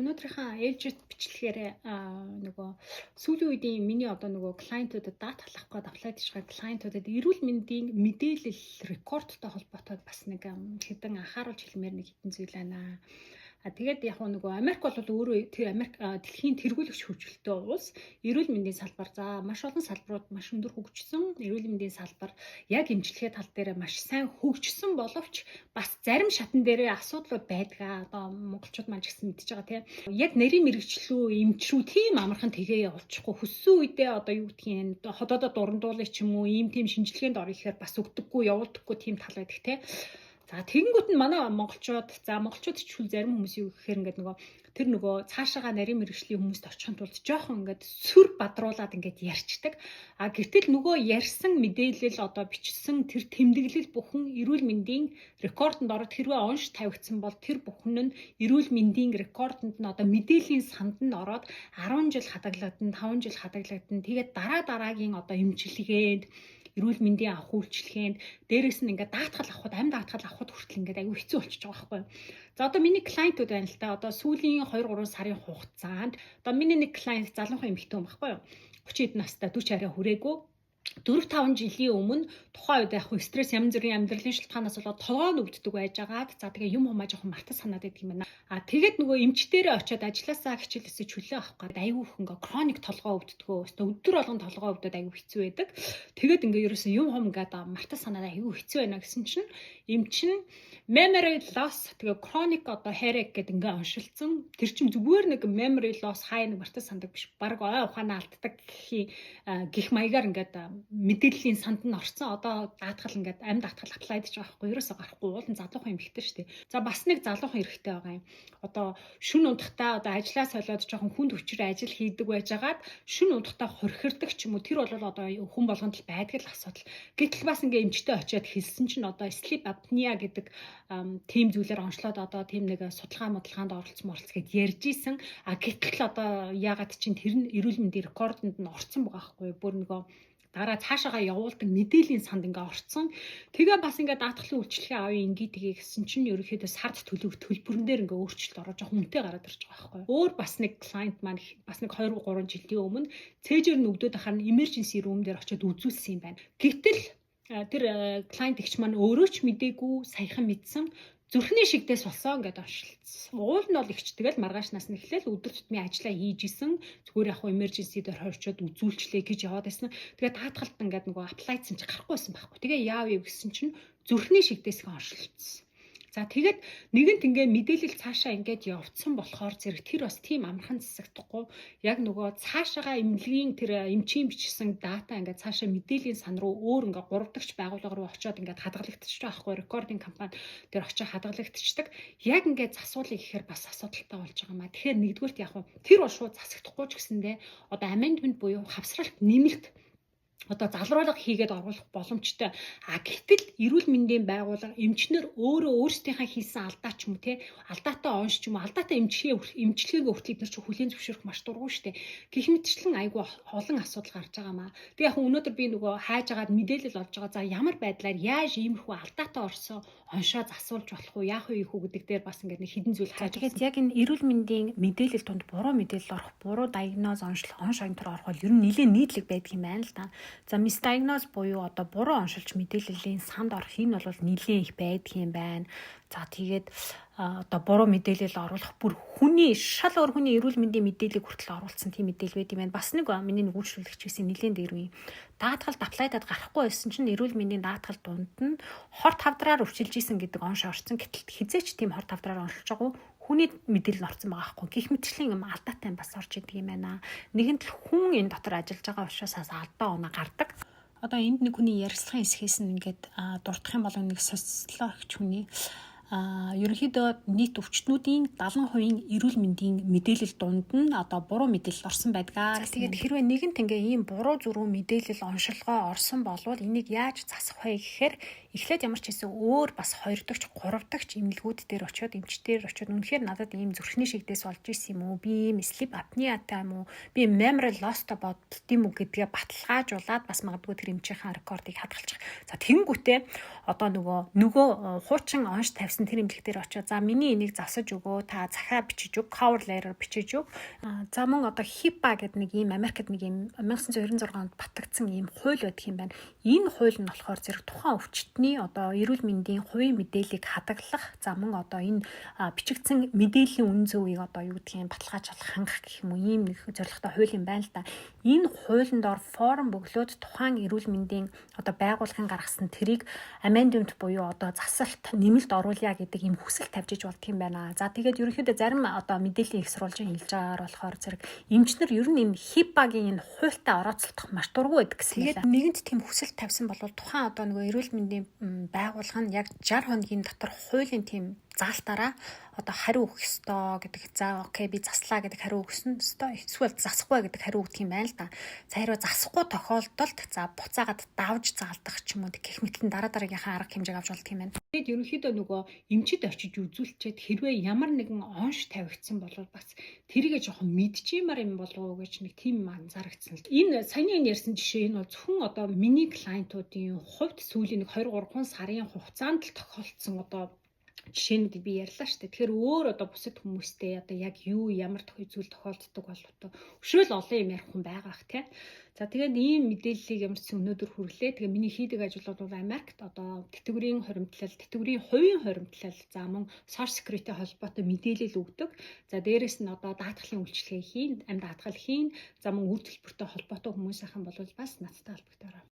Өнөөдрийнхөө ээлжит бичлэгээр нөгөө сүүлийн үеийн миний одоо нөгөө client уудад, даатгал авах гээд apply хийж байгаа client уудад эрүүл мэндийн мэдээлэл рекордтой холбоотой бас нэг хэдэн анхааруулж хэлмээр нэг хэдэн зүйл байна. А тэгээд яг нөгөө Америк бол өөрөө тэр Америк дэлхийн тэргүүлэгч хөгжилтэй улс. Эрүүл мэндийн салбар, за, маш олон салбарууд маш өндөр хөгжсөн. Эрүүл мэндийн салбар яг эмчилгээ тал дээр маш сайн хөгжсөн боловч бас зарим шатан дээрээ асуудлууд байдаг. Одоо монголчууд маань ч гэсэн мэдж байгаа, тийм. Яг нарийн мэргэжил рүү, эмч рүү тийм амархан тэгээ явуулчихгүй. Хүссэн үедээ одоо юу гэдгийг ходоодоо дурандуулах ч юм уу, ийм тийм шинжилгээнд орё гэхээр бас өгдөггүй, явуулдаггүй тийм тал байдаг, тийм. За, тэгэнгүүт нь манай монголчууд, за, монголчууд ч хүл зарим хүмүүс юу гэхээр ингээд нөгөө тэр нөгөө цаашаага нарийн мэргэжлийн хүмүүст очихын тулд жоохон ингээд сүр бадруулад ингээд ярьцдаг. А гэтэл нөгөө ярьсан мэдээлэл, одоо бичсэн тэр тэмдэглэл бүхэн эрүүл мэндийн рекордонд ороод, хэрвээ онш тавигдсан бол тэр бүхэн нь эрүүл мэндийн рекордонд нь, одоо мэдээллийн санд нь ороод 10 жил хадгалагдана, 5 жил хадгалагдана. Тэгээд дараа дараагийн одоо эмчилгээнд, эрүүл мэндийн авах үйлчилгээнд, дээрээс нь ингээд даатгал авахд, амь даатгал авахд хүртэл ингээд аюу хэцүү болчихж байгаа байхгүй юу. За, одоо миний client ууд байна л та. Одоо сүүлийн 2 3 сарын хугацаанд одоо миний нэг client залуухан эмэгтэй хүн байхгүй юу. 30 хэдэн настай, 40 арай хүрээгүй. 4 5 жилийн өмнө тухайн үед яг стресс, янз бүрийн амьдралын шалтгаанаас болоод толгой нь өвддөг байжгаад, за, тэгээ юм хумаа жоохон мартаж санаад байдаг юм байна. А тэгээд нөгөө эмчдэрээ очиод ажилласаа хичээлээсээ чөлөө авах гээд аюу их ингээ chronic толгой өвддгөө. Өстө өдөр болгон толгой өвдөд аюу хэцүү байдаг. Тэгээд ингээ ерөөсөн юм хум ингээд мартаж санаад аюу хэцүү байна гэсэн чинь эмч нь memory loss, тэгээ chronic одоо headache гэдэг ингээ оншилсан. Тэр чинь зүгээр нэг memory loss, хай нэг мартаж сандаг биш. Бараг ой ухаанаа алддаг гих маягаар ингээд мэдээллийн санд нь орсон. Одоо даатгал, ингээд амь даатгал apply хийж байгаа байхгүй, ерөөсөө гарахгүй, уулын залуухан эмэгтэй шүү дээ. За, бас нэг залуухан эрэгтэй байгаа юм. Одоо шөнө унтахтаа, одоо ажлаа солиод жоохон хүнд хүчээр ажил хийдэг байжгаад шөнө унтахтаа хорхирдог ч юм уу, тэр бол одоо хүн болгонд л байдаг л асуудал. Гэтэл бас ингээ эмчтэй очиод хэлсэн чинь одоо sleep apnea гэдэг тийм зүйлээр онцлоод одоо тийм нэг судалгаа модалгаанд оролцсон моролц гэд ярьж исэн. А гэтэл одоо яагаад чинь тэр нь эрүүл мэндийн рекордонд нь орцсон байгаа байхгүй, бүр нөгөө дараа цаашаага явуулдаг мэдээллийн санд ингээ орцсон. Тэгээ бас ингээ даатгалын үйлчилгээ авъя, ингээ тгээ гэсэн чинь ерөнхийдөө сард төлөв төлбөрөн дээр ингээ өөрчлөлт ороо жоохон үнэтэй гараад ирж байгаа байхгүй. Өөр бас нэг client маань бас нэг 2 3 жилийн өмнө цээжээр нь өвдөд байхаар нь emergency room дээр очиод үзүүлсэн юм байна. Гэтэл тэр client эгч маань өөрөө ч мдээгүй, саяхан мэдсэн, зүрхний шигдээс болсон гэдээ оншилсан. Уул нь бол эгч тэгэл маргаашнаас нь эхлээл өдөр тутмын ажиллаа хийж исэн. Зүгээр яг emergency дээр хорчоод үзүүлчлээ гэж яваад байсан. Тэгээд даатгалт ингээд нөгөө apply дсан чи гарахгүй байсан байхгүй. Тэгээ яав яв гэсэн чинь зүрхний шигдээс оншилсан. За, тэгээд нэгэнт ингээ мэдээлэл цаашаа ингээд явцсан болохоор зэрэг тэр бас тийм амархан засагдахгүй. Яг нөгөө цаашаага эмнэлгийн тэр эмчийн бичсэн data ингээд цаашаа мэдээллийн сан руу өөр ингээ гурав дахь байгууллага руу очиод ингээд хадгалагдчих байхгүй, recording компани тэр очиод хадгалагдчихдаг. Яг ингээд засуулъя гэхээр бас асуудалтай болж байгаа маа. Тэгэхээр нэгдүгээрт яг тэр бол шууд засагдахгүй ч гэсэндээ одоо amendment буюу хавсралт, нэмэлт одоо залруулга хийгээд оруулах боломжтой. А гэтэл эрүүл мэндийн байгууллага, эмчнэр өөрөө өөрсдийнхээ хийсэн алдаа ч юм уу, те, алдаатай онш ч юм уу, алдаатай эмчилгээгээ хүртэл эдгээр чинь хүлээн зөвшөөрөх маш дургу штэ. Гэх мэтчлэн айгүй олон асуудал гарч байгаа маа. Тэгээ яг өнөөдөр би нөгөө хайж агаад мэдээлэл олж байгаа. За, ямар байдлаар яаж иймэрхүү алдаатай орсон оншоо засуулж болох уу, яах вэ хүү гэдэг дээр бас ингээд нэг хэдэн зүйл хайж. Тэгээд яг энэ эрүүл мэндийн мэдээлэл тунд буруу мэдээлэл орох, буруу diagnose оншил, онш онтор орох бол ер нь нэлээд нийтлэг байдаг юм байна л да. За, misdiagnose буюу одоо буруу оншилж мэдээллийн санд орох, энэ бол нэлээд их байдаг юм байна. За, тэгээд одоо буруу мэдээлэл оруулах, бүр хүний, шал өөр хүний эрүүл мэндийн мэдээллийг хүртэл оруулсан тийм мэдээлэл байд юм байна. Бас нэг миний нэг үйлчлүүлэгч гэсэн, нэлээд дээр үе. Даатгалд apply даад гарахгүй байсан чинь эрүүл мэндийн даатгал дунд нь хор тавдраар өвчилж исэн гэдэг онш орсон. Гэтэл хэзээ ч тийм хор тавдраар оншилж байгаагүй хүний мэдээлэл нь орсон байгаа байхгүй. Гэх мэтчлийн юм алдаатай бас орж идэг юм байна. Нэгэнт л хүн энэ дотор ажиллаж байгаа учраас алдаа оноо гардаг. Одоо энд нэг хүний ярилцлагын хэсгээс нь ингээд дурдах юм бол нэг социологч хүний ерөнхийдөө нийт өвчтнүүдийн 70% эрүүл мэндийн мэдээлэл дунд нь одоо буруу мэдээлэл орсон байдгаа. Тэгээд хэрвээ нэгэнт ингээ ийм буруу зүрүү мэдээлэл, оншилгоо орсон болвол энийг яаж засах вэ гэхээр Эхлээд ямар ч хэсэг өөр бас хоёр дахь, гурав дахь эмнэлгүүд дээр очиод, эмчтэр очиод, үнэхээр надад ийм зүрхний шигдээс болж исэн юм уу? Би ийм sleep apnea-тай юм уу? Би memory loss-той бодд юм уу гэдгээ баталгаажуулаад бас магадгүй тэр эмчийнхээ рекордыг хадгалчих. За, тэгэнгүүтээ одоо нөгөө хуучин онш тавьсан тэр эмнэлэг дээр очиод, за, миний энийг засаж өгөө, та захиа бичиж өг, cover letter бичиж өг. За, мөн одоо HIPAA гэдэг нэг ийм Америкт нэг ийм 1996 онд батлагдсан ийм хууль байдаг юм байна. Энэ хууль нь болохоор зэрэг тухайн өвчтний одоо эрүүл мэндийн хувийн мэдээллийг хадгалах, за, мөн одоо энэ бичигдсэн мэдээллийн үнэн зөвийг одоо юу гэдгийг баталгаажуулах, хангах гэх юм уу, ийм нэг зорилготой хууль юм байна л да. Энэ хуулинд ор form бөглөөд тухайн эрүүл мэндийн одоо байгууллагын гаргасан тэрийг amendment буюу одоо засалт, нэмэлт оруулъя гэдэг ийм хүсэл тавьж иж болдго юм байна. За, тэгээд ерөнхийдөө зарим одоо мэдээллийн их сурвалжин хэлж байгаагаар болохоор зэрэг эмчнэр ер нь энэ HIPAA-гийн энэ хуультай орооцолдох маш дургүй байдаг гэсэн. Тэгээд нэгэнт тийм хүсэл тавьсан бол тухайн одоо нөгөө эрүүл мэндийн байгууллага нь яг 60 хоногийн дотор хуулийн тийм заалтаараа одоо хариу өгөх ёстой гэдэг. За, okay, би заслаа гэдэг хариу өгсөн ёстой. Эсвэл засахгүй гэдэг хариу өгдөг юм байна л да. За, хэрвээ засахгүй тохиолдолд, за, буцаагаад давж заалдах ч юм уу гэх мэтлэн дараа дараагийнхаа арга хэмжээг авч болдго юм байна. Тэгээд ерөнхийдөө нөгөө эмчид очиж үзүүлчихэд хэрвээ ямар нэгэн онш тавигдсан бол бас тэрийгэ жоохон мэдчихмээр юм болов уу гэж нэг тийм анзаарэгдсэн л. Энэ саяны энэ ярьсан жишээ, энэ бол зөвхөн одоо миний client уудын хувьд сүүлийн нэг 2 3 сарын хугацаанд л тохиолдсон одоо жишээнүүдийг би ярьлаа шүү дээ. Тэгэхээр өөр одоо бусад хүмүүстэй одоо яг юу ямар зүйл тохиолддог бол одоо өшөөл олон юм ярих хүн байгаа х, тий. За, тэгээд ийм мэдээллийг ямар ч өнөөдөр хүргэлээ. Тэгээ миний хийдэг ажлууд бол Америкт одоо тэтгэврийн хуримтлал, тэтгэврийн хувийн хуримтлал, за, мөн Social Security холбоотой мэдээлэл өгдөг. За, дээрэс нь одоо даатгалын үйлчилгээ хийн, амь даатгал хийн. За, мөн үр төлбөртэй холбоотой хүмүүс ах юм бол бас надтай холбогдоорой.